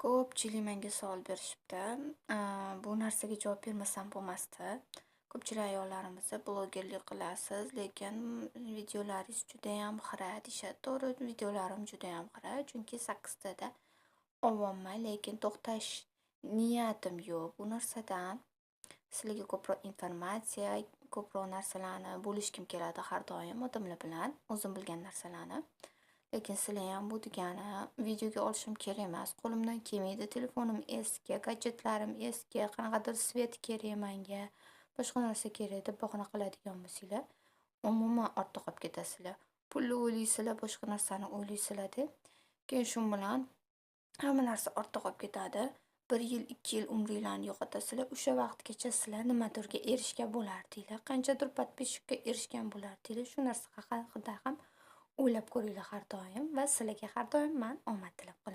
Ko'pchilik menga savol berishibdi. Bu narsaga javob bermasam bo'lmasdi. Ko'pchilik ayollarimiz blogerlik qilasiz, lekin videolaringiz judayam xira deyishadi. To'g'ri, videolarim judayam xira, chunki sakkiztada ovyapman, lekin to'xtash niyatim yo'q bu narsadan. Sizlarga ko'proq informatsiya, ko'proq narsalarni bo'lishgim keladi har doim odamlar bilan, o'zim bilgan narsalarni. Lekin sizlar ham bu degani videoga olishim kerak emas, qo'limdan kelmaydi, telefonim eski, gadjetlarim eski, qanaqadir свет kerak menga, boshqa narsa kerak deb bahona qiladigan bo'lsanglar, umuman ortda qolib ketasizlar. Pulni o'ylaysizlar, boshqa narsani o'ylaysizlar-da. Keyin shu bilan hamma narsa ortda qolib ketadi. 1 yil, 2 yil umringlarni yo'qotasizlar. O'sha vaqtgacha sizlar nimadirga erishgan bo'lardinglar, qanchadir подписчик ka erishgan bo'lardinglar. Shu narsa haqida ham o'ylab ko'ringlar har doim va sizlarga har doim man omad tilab qolaman.